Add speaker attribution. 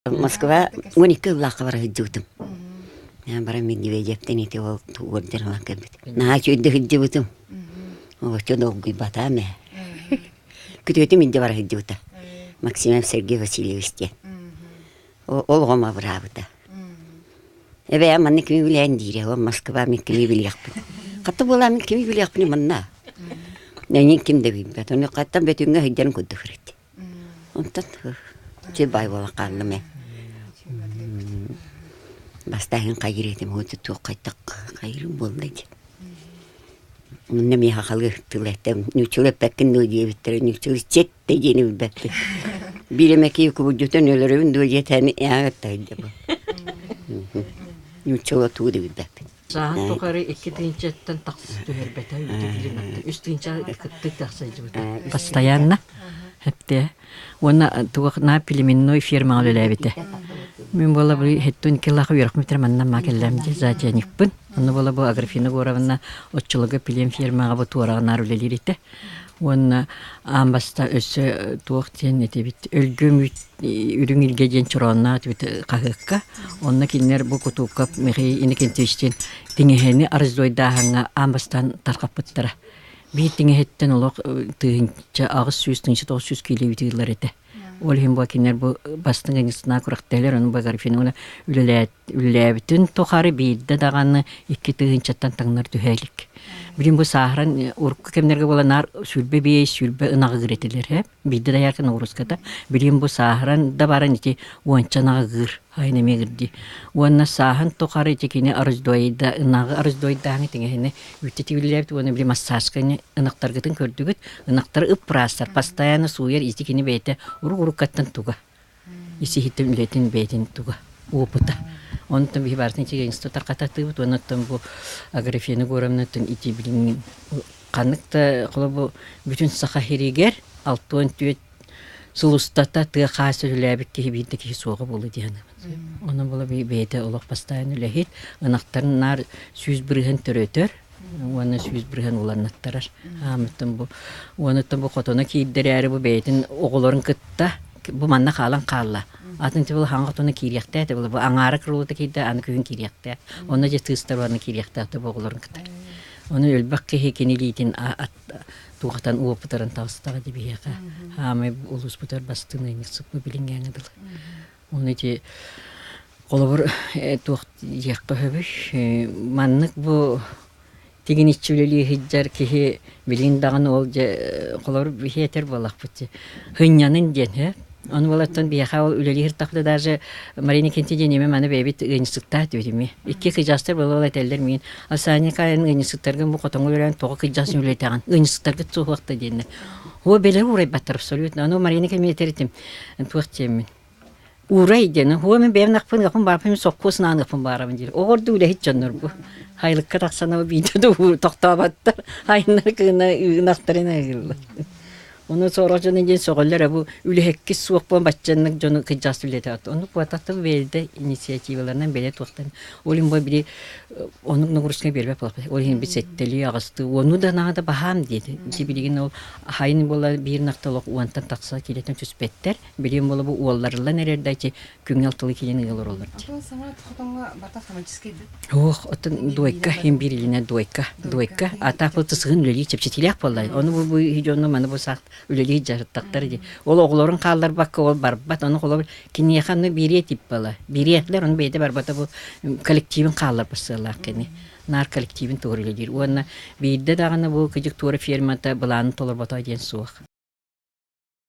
Speaker 1: Москва 12 ыллаахха бара сылдьыбытым. Баран Медведевтэн ити ол ордер ылан кэлбит. Наһаа үчүгэйдик сылдьыбытым. Олоччу долгуйбатаам ээ. Күтүөтүм илдьэ бара сылдьыбыта. Максимов Сергей Васильевич диэн. Ол оҕом абыраабыта. Эбээ манна кими билээн диирэ, ол Москва мин кими билиэхпин. Хата буолаа мин кими билиэхпин манна. Эйигин ким да билбэт. Ону хаттан бөтүҥҥэ сылдьарын курдук ырыт. Онтон чэ баай буолан хааллым ээ. Бастааһын хайыр этим, уонна туох хайдах хайырым буолла дии. Онно эмиэ сахалыы тыл эттим. Нууччалыы эппэккин дуо диэбиттэрэ, нууччалыы чэттэ диэни билбэппин. Биир эмэ киһи кубулдьутан өлөрөбүн дуо диэтээн ааҕыттайда бу. Нууччалыы тугу да билбэппин.
Speaker 2: Сааһын тухары икки тыһыынчаттан тахса түһэрбэтэ, үс тыһыынча кыттык тахса сылдьыбыта. Постоянно эптэ. Уонна туох на племенной фермаҕа үлэлээбитэ. Мин буола бу хеттун килаха үөрэхмитер манна ма кэллэм дии зоотехникпын. Онно буола бу Аграфена Егоровна оччолорго плем фермаҕа бу туораҕынаар үлэлиир этэ. Уонна аан бастаан өссө туох диэн этибит өлгөм үрүҥ илгэ диэн чороонноох этибит хаһыакка. Онно кинилэр бу Кутуков Михаил Иннокентьевичтиин тиҥэһэни арыздойдааһыҥҥа аан бастаан тарҕаппыттара. Биир тиҥэһэттэн олох тыһыынча 800 тыһыынча 900 киилэ үүтү этэ. Ол иһин бу кинилэр бу бастыҥ ыҥыстына күрэхтэһэлэр, ону Багарфина үлэлээбитин тухары биирдэ даҕаны икки тыһыынчаттан таҥнар түһэ илик. Билин бу сааһыран урукку кэмнэргэ буолан наар 25, 20 ынаҕы ыыр этилэр ээ. Биирдэ да нагрузката. Билин бу сааһыран да баран ити уонча ынаҕы ыыр, айан эмиэ ыырдии. Уонна сааһын тухары ити кини арыздуойда ынаҕы арыздуойдааһыҥ тиҥэһини үттэтиилээбит уонна били массажканы ынахтаргытын көрдүгүт. Ынахтары ып-ыраастар, постоянно сууйар ити кини бэйэтэ урук-уруккаттан туга. Ис-иһиттэн үлэтин бэйэтин туга, опыта. Онтон биһи барытын ити институт тарҕататыыбыт уонна оттон бу Аграфена Егоровнаттан ити билиҥҥи ханнык да холобу бүтүн Саха сиригэр 64 сыл устата тыа хаас үлэлээбит киһи биир да киһи суоҕа буолуо дии саныыбын. Онон була бэйэтэ олох бастаан үлэһит, ынахтарын наар 100% төрөтөр уонна 100% уланнаттарар. Аамыттан бу уонуттан бу хотоно киирдэрээри бу бэйэтин оҕолорун кытта бу манна хаалан хаалла. Атын тибыл хаҥа хотоно киириэхтээх этэ бу аҥаара кырылыта киирдэ аны күһүн киириэхтээх. Онно дьэ тыыстар уонна киириэхтээх бу оҕолорун кытта. Ону өлбөх киһи кини илиитин туохтан уопутарын таҕыстаҕа дии биһиэхэ. Хаамай улууспутугар бастыҥ ыанньыксыппы билиҥҥээҥи дылы. Ону ити холобур туох диэххэ сөбүй маннык бу тигиниччи үлэлии сылдьар киһи билигин даҕаны ол дьэ холобур биһи этэр буоллахпыт дии сынньанын диэн ээ ону буолаттан биһиэхэ ол үлэлиир тахта даже Марина Кенти диэн эмэ маны бэйэбит ыанньыксыктаах диэбит эмиэ икки кыдьаастар буола этэллэр миин Асаня Каин ыанньыксыктаргын бу хотоҥҥо үлэлээн тоҕо кыдьаас үлэтэҕин ыанньыксыктаргыт суоһуохта диэннэр оо бэлэр уурайбаттар абсолютно ону Марина кэмиэ этэр этим туох диэммин Уурай диэн, һуо мин бэйэм ынахпын ыахпын баарбын, мин сопхуос ынаан ыахпын баарабын диир. Оҕордуу үлэһит дьоннор бу. Хайылыкка тахсан биирдэ да тохтооботтор. Айыннар кыына ынахтарын ыыллар. Ону сорох дьону диэн сөҕөллөр бу үлэһиккис суох буолан баччаннык дьону кыдьаас үлэтэ Ону куотаттыл бэйэлдэ инициативаларынан бэйэ туохтан. Ол иһин бу били оннук нагрузка биэрбэт буоллахпыт. Ол иһин бит сэттэлии аҕыстыы уону да наада баһаам диэти. Ити билигин ол хайын буола биир ынахта олох уонтан тахса киилэтэн түспэттэр. Билигин буола бу уолларыллан эрэр да ити күҥҥэ алтылыы киилэн ыал олороллор дии.
Speaker 3: Оттон саҥа хотоҥҥо барыта автоматическай да?
Speaker 2: Ох, оттон дуойка, иһин биир илиинэн дуойка, дуойка. А так вот сыһын үлэлии чэпчэтиилээх буолла. Ону бу бу дьону маны бу саах үлэлии дьарыктахтар дии. Ол оҕолорун хаалларбакка ол барбат. Ону холобур киниэхэ аны биэриэ тип буола. Биэриэтлэр ону бэйэтэ барбата бу коллективин хаалларбат сыаллаах кини. Наар коллективин тугу үлэлиир. Уонна биирдэ даҕаны бу кыдьык туора фермата былаанын толорбото диэн суох.